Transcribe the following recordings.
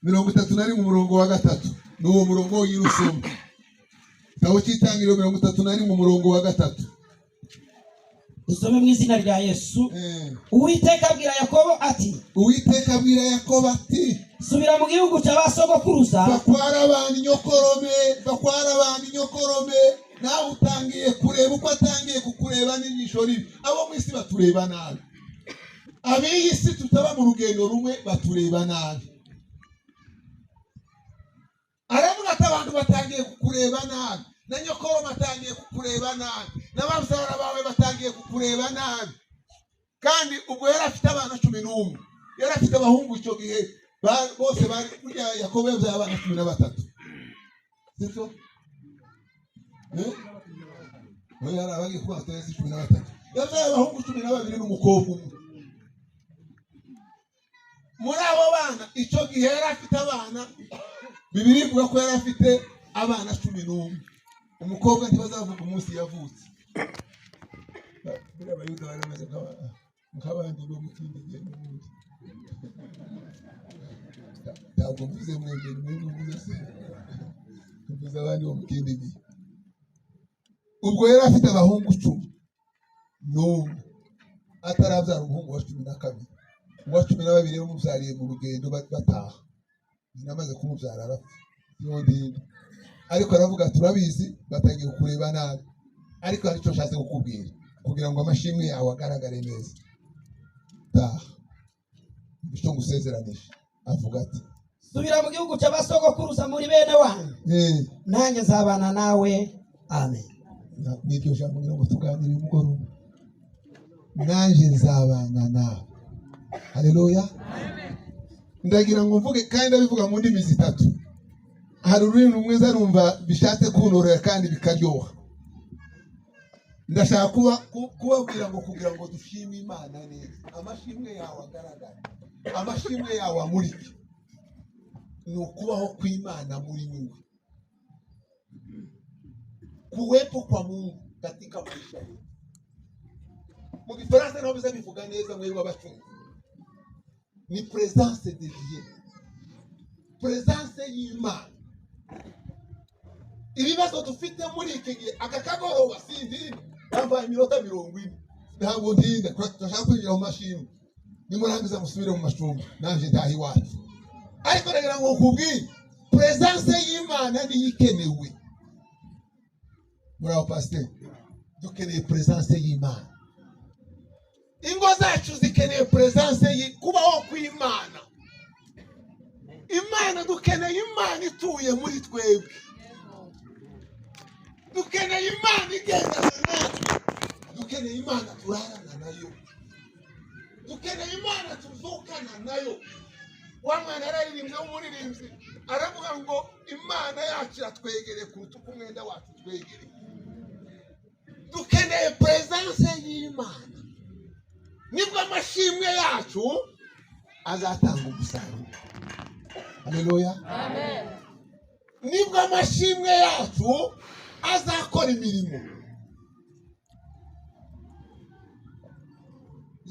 31 umurongo wa 3, ni uwo murongo wonyine usoma. Igitabo cy'Itangiriro 31 umurongo wa 3. Dusome mu izina rya Yesu. Uwiteka abwira Yakobo ati, Uwiteka abwira Yakobo ati, subira mu gihugu cya ba sogokuruza. Bakwara abantu nyokorome, bakwara abantu nyokorome. Nawe utangiye kureba uko atangiye kukureba n'ijisho ribi. Abo mu isi batureba nabi, ab'iyi si tutaba mu rugendo rumwe batureba nabi. Aravuga ati abantu batangiye kukureba nabi, na nyokorome atangiye kukureba nabi, n'ababyara bawe batangiye kukureba nabi. Kandi ubwo yari afite abana 11, yari afite abahungu icyo gihe bose bari burya. Yakobo yabyaye abana 13, sibyo? Oya, yari abagiye kuba 13. Yabyaye abahungu 12 n'umukobwa umwe. Muri abo bana icyo gihe yari afite abana, Bibiliya ivuga ko yari afite abana 11. Umukobwa ntibazavuga umunsi yavutse. Buriya Abayuda bari bameze nk'abandi bo mu kindi gihe n'ubundi. Ntabwo mvuze mwebwe, mwebwe mvuze se, mvuze abandi bo mu kindi gihe. Ubwo yari afite abahungu 11, atarabyara umuhungu wa 12. Uwa 12 yamubyariye mu rugendo bataha, nyina amaze kumubyara arapfa. Niyo. Ariko aravuga, turabizi batangiye kureba nabi, ariko hari icyo nshatse kukubwira kugira ngo amashimwe yawe agaragare neza. Taha, icyo ngusezeranije. Avuga ati, subira mu gihugu cya ba sogokuruza muri bene wanyu, nanjye nzabana nawe. Amen. N'iryo jambo ngira ngo tuganire umugoroba, nanjye nzabana nawe. Haleluya. Ndagira ngo mvuge kandi ndabivuga mu ndimi zitatu. Hari ururimi rumwe nzarumva bishatse kunorohera kandi bikaryoha. Ndashaka kubabwira ngo kugira ngo dushime Imana neza, amashimwe yawe agaragara, amashimwe yawe amurike, ni ukubaho kw'Imana muri wewe, kuwepo kwa Mungu katika maisha yetu. Mu Gifaransa naho biza bivuga neza, mwebwe abacungu, ni présence de Dieu, présence y'Imana. Ibibazo dufite muri iki gihe, aka kagoroba sindinda, bambaye iminota 40, ntabwo ntinda, turashaka kwinjira mu mashimwe. Nimurangiza musubire mu mashumba, nanjye ntaha iwacu. Ariko ndagira ngo nkubwire, présence y'Imana niyo ikenewe muri abo pasiteri. Dukeneye présence y'Imana, ingo zacu zikeneye présence, kubaho kw'Imana. Imana, dukeneye Imana ituye muri twebwe, dukeneye Imana igendana natwe, dukeneye Imana turarana nayo, dukeneye Imana tuzukana nayo. Wa mwana yararirimbye w'umuririmbyi, aravuga ngo Imana yacu iratwegereye kuruta uko umwenda wacu twegereye. Dukeneye présence y'Imana, nibwo amashimwe yacu azatanga umusaruro. Haleluya. Nibwo amashimwe yacu azakora imirimo.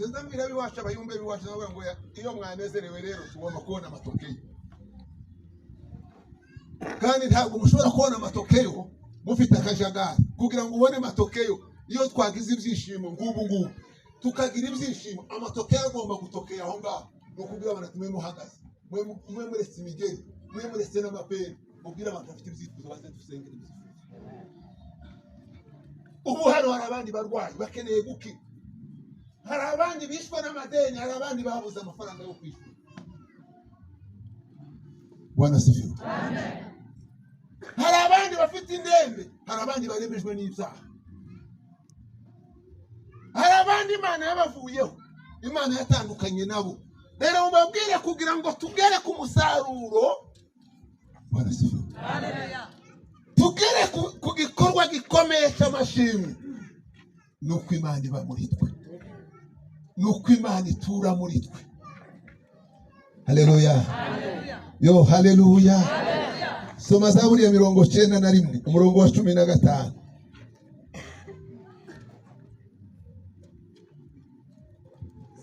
Ndabwira ab'iwacu, abayumbe b'iwacu, ndavuga ngo iyo mwanezerewe rero tugomba kubona amatokeo. Kandi ntabwo mushobora kubona amatokeo mufite akajagari. Kugira ngo ubone matokeo, iyo twagize ibyishimo ngubu ngubu, tukagira ibyishimo, amatokeo agomba gutokea aho ngaho. Ni ukubwira abantu mwe muhagaze, mwe muretse imigeri, mwe muretse n'amapera, mubwire abantu bafite ibyifuzo baze dusengere ibyifuzo. Ubu hano hari abandi barwayi bakeneye gukira, hari abandi bishwe n'amadeni, hari abandi babuze amafaranga yo kwishyura. Bwana asifiwe. Hari abandi bafite indembe, hari abandi barembejwe n'ibyaha, hari abandi Imana yabavuyeho, Imana yatandukanye nabo. Rero mubabwire kugira ngo tugere ku musaruro. Bwana asifiwe. Tugere ku gikorwa gikomeye cy'amashimwe, ni uko Imana iba muri twe, ni uko Imana itura muri twe. Haleluya. Yo, haleluya. Soma Zaburi ya 91 umurongo wa 15.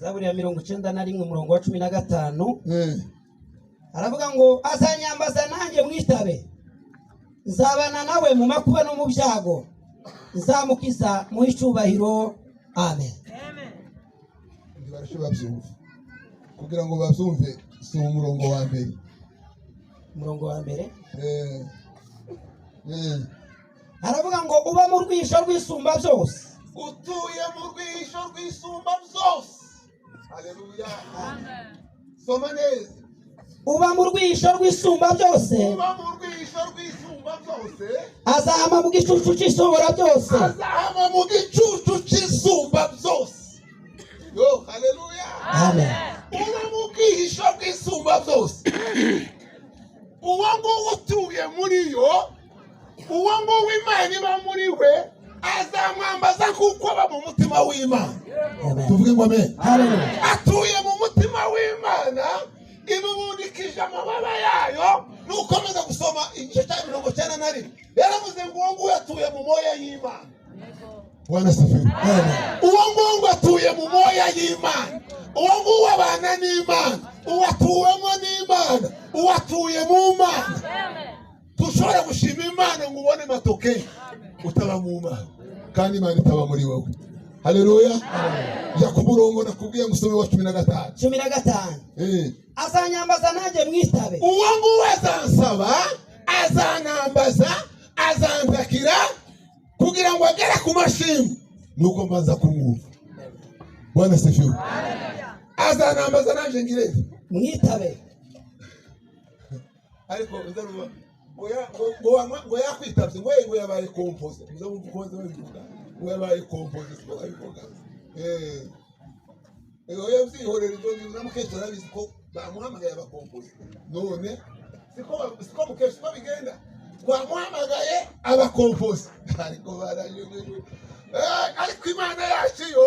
Zaburi ya 91 umurongo wa 15. Aravuga ngo azanyambaza nanjye mwitabe, nzabana nawe mu makuba no mu byago, nzamukiza mu icyubahiro. Amen. Ntibarushe babyumva, kugira ngo babyumve si umurongo wa mbere. Umurongo wa mbere aravuga ngo uba mu rwisho rw'isumba byose, utuye mu rwisho rw'isumba byose. Haleluya. Soma neza. Uba mu rwisho rw'isumba byose, uba mu rwisho rw'isumba byose, azahama mu gicucu cy'isumba byose, azahama mu gicucu cy'isumba byose. Yo, haleluya. Amen. Uba mu bwihisho bw'isumba byose. Uwo nguwo utuye muri yo, uwo nguwo Imana iba muri we, azamwambaza kuko aba mu mutima w'Imana. Tuvuge ngo amen. Atuye mu mutima w'Imana, imubundikije amababa yayo. Nukomeza gusoma igice cya 91, yaravuze ngo uwo nguwo atuye mu moya y'Imana. Bwana asifiwe. Uwo nguwo atuye mu moya y'Imana, uwo nguwo abana n'Imana, uwo atuwemo n'Imana, uwo atuye mu Mana. Tushobora gushima Imana ngo ubone matoke utaba mu Mana, kandi Imana itaba muri wowe. Haleluya. Jya ku murongo nakubwiye ngo usome wa 15. 15. Azanyambaza nanjye mwitabe. Uwo nguwo azansaba, azanambaza, azantakira kugira ngo agere ku mashimwe, nuko mbanza kumwumva. Bwana asifiwe. Azanambaza nanjye ngire mwitabe. Ariko nzaruba ngo yakwitabye ngo yabaye compose. Muzamumva uko babivuga, ngo yabaye compose, siko babivuga. Yabyihorera ibyo ngibyo, na mukecuru arabizi ko bamuhamagaye abakompoze. None siko mukecuru ko bigenda, bamuhamagaye abakompoze, ariko barayuguye. Ariko Imana yacu yo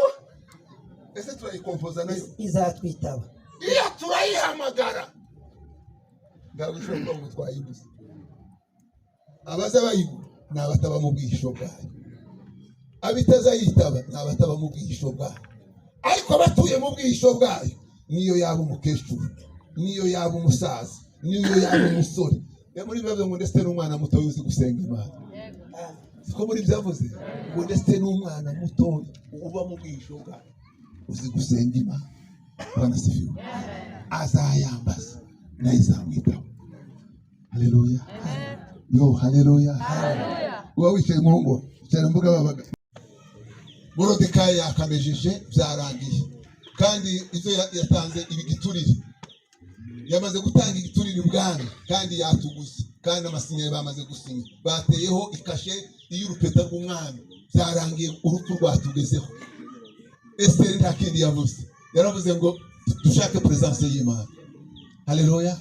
ese turayikompoza nayo izatwitaba. Iyo turayihamagara ntabwo ishobora kuba ngo twayibuze. Abaza bayibura ni abataba mu bwihisho bwayo, abitazayitaba ni abataba mu bwihisho bwayo. Ariko abatuye mu bwihisho bwayo, niyo yaba umukecuru, niyo yaba umusaza, niyo yaba umusore, muri bivuze ngo ndetse n'umwana muto uzi gusenga Imana. Siko muri byavuze ngo ndetse n'umwana muto uba mu bwihisho bwayo uzi gusenga Imana. Bwana asifiwe. Azayambaza nayo izamwitaho. Haleluya. Yo, haleluya. Uba wicaye mu ngo cyane mbuga babaga. Morodekayi yakamejeje byarangiye, kandi izo yatanze ibigiturire, yamaze gutanga igiturire ubwami, kandi yatuguze, kandi amasinyari bamaze gusinya, bateyeho ikashe y'urupeta rw'umwami, byarangiye, urupfu rwatugezeho. Esteri nta kindi yavuze, yaravuze ngo dushake presence y'Imana. Haleluya.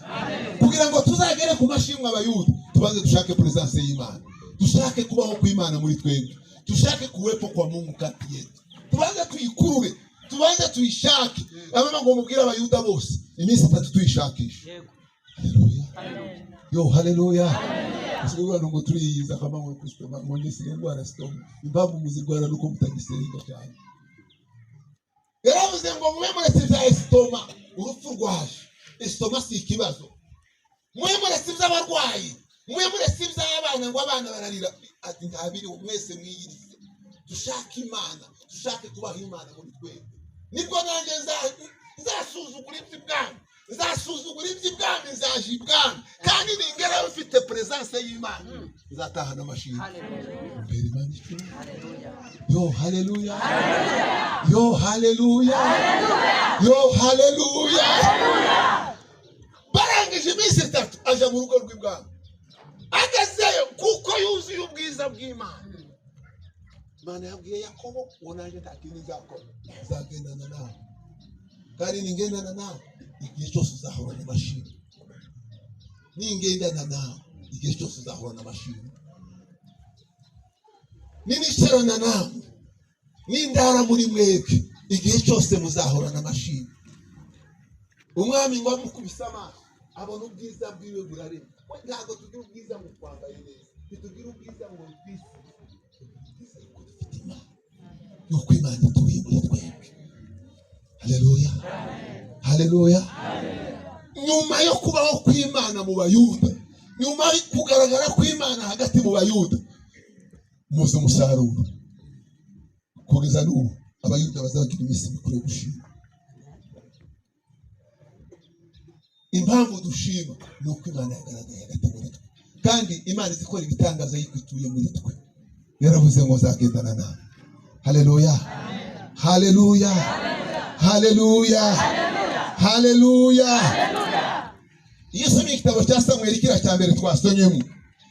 Kugira ngo tuzagere ku mashimwe abayuda, tubanze dushake presence y'Imana, dushake kubaho kw'Imana muri twebwe, dushake kuwepo kwa Mungu kati yetu, tubanze tuyikurure, tubanze tuyishake. Abama ngo mubwire abayuda bose iminsi 3 tuyishakisha. Haleluya. Yo, haleluya. Usigaye ngo turiyiza kama ngo Kristo ngo ngisigaye ndwara sitomu. Impamvu muzirwara nuko mutagisenga cyane. Yaravuze ngo mube muretse ibya esitoma, urupfu rwaje. Esitoma si ikibazo. Mube muretse iby'abarwayi, mube muretse iby'abana ngo abana bararira. Ati ntabiriho, mwese mwiyirize. Dushake Imana, dushake kubaho Imana muri twebwe. Nibwo nanjye nzasuzugura iby'ibwami, nzasuzugura iby'ibwami, nzaje ibwami, kandi ningera mfite presence y'Imana, nzatahana amashimwe. Mbere Imana ishimwe. Yo, haleluya. Yo, haleluya. Yo, haleluya. Barangije iminsi 3 aja mu rugo rw'ibwami. Agezeyo kuko yuzuye ubwiza bw'Imana. Imana yabwiye Yakobo ngo nanjye nta kindi nzakora, nzagendana nawe, kandi ningendana nawe igihe cyose uzahorana amashimwe. Ningendana nawe igihe cyose uzahorana amashimwe. Ninicarana nawe, nindara muri mwebwe igihe cyose muzahorana amashimwe. Umwami ngo amukubise amaso abona ubwiza bwiwe burarema. We ntabwo tugira ubwiza ngo twambaye neza, ntitugira ubwiza ngo twisize, ubwiza yuko dufite Imana, yuko Imana ituye muri twebwe. Haleluya. Haleluya. Nyuma yo kubaho kw'Imana mu Bayuda, nyuma yo kugaragara kw'Imana hagati mu Bayuda, muzi umusaruro. Kugeza n'ubu Abayuda bazagira iminsi mikuru yo gushima. Impamvu dushima ni uko Imana yagaragaye hagati muri twe, kandi Imana izi ikora ibitangaza yikwituye muri twe. Yaravuze ngo nzagendana nawe. Haleluya, haleluya, haleluya, haleluya. Iyo usomye igitabo cya Samweli kiriya cya mbere twasomyemo,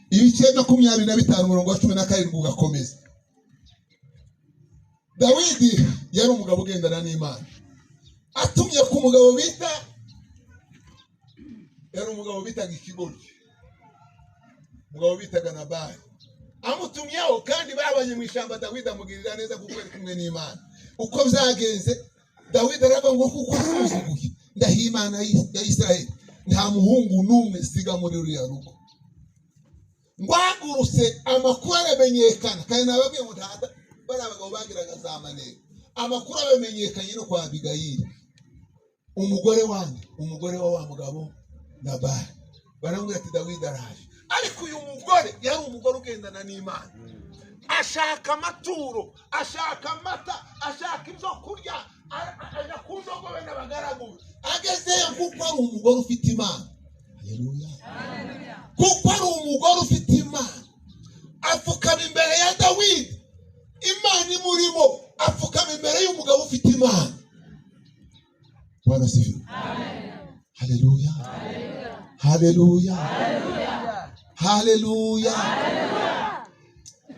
ibice 25 umurongo wa 17 ugakomeza, Dawidi yari umugabo ugendana n'Imana. Atumye ku mugabo bita, yari umugabo bitaga ikigoryi, umugabo bitaga Nabali. Amutumyeho, kandi babanye mu ishyamba, Dawidi amugirira neza kuko yari kumwe n'Imana. Uko byagenze, Dawidi aravuga ngo kuko usuzuguye, ndahiye Imana ya Isiraheli, nta muhungu n'umwe siga muri ruriya rugo. Ngwagurutse amakuru aramenyekana, kandi nababwiye ngo nta bari abagabo bagiraga za maneko. Amakuru aramenyekanye no kwa Abigayili, umugore wanjye, umugore wa wa mugabo Nabali. Baramubwira ati Dawidi araje. Ariko uyu mugore yari umugore ugendana n'Imana, ashaka amaturo, ashaka amata, ashaka ibyo kurya, ajya ku ndogobe n'abagaragu be. Agezeyo, kuko ari umugore ufite Imana, haleluya, kuko ari umugore ufite Imana, apfukama imbere ya Dawidi. Imana imurimo, apfukama imbere y'umugabo ufite Imana. Bwana asifiwe. Haleluya, haleluya, haleluya.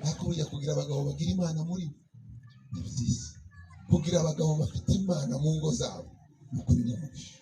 Ariko burya kugira abagabo bagira Imana muri bo ni byiza. Kugira abagabo bafite Imana mu ngo zabo ni ukuri ni umugisha.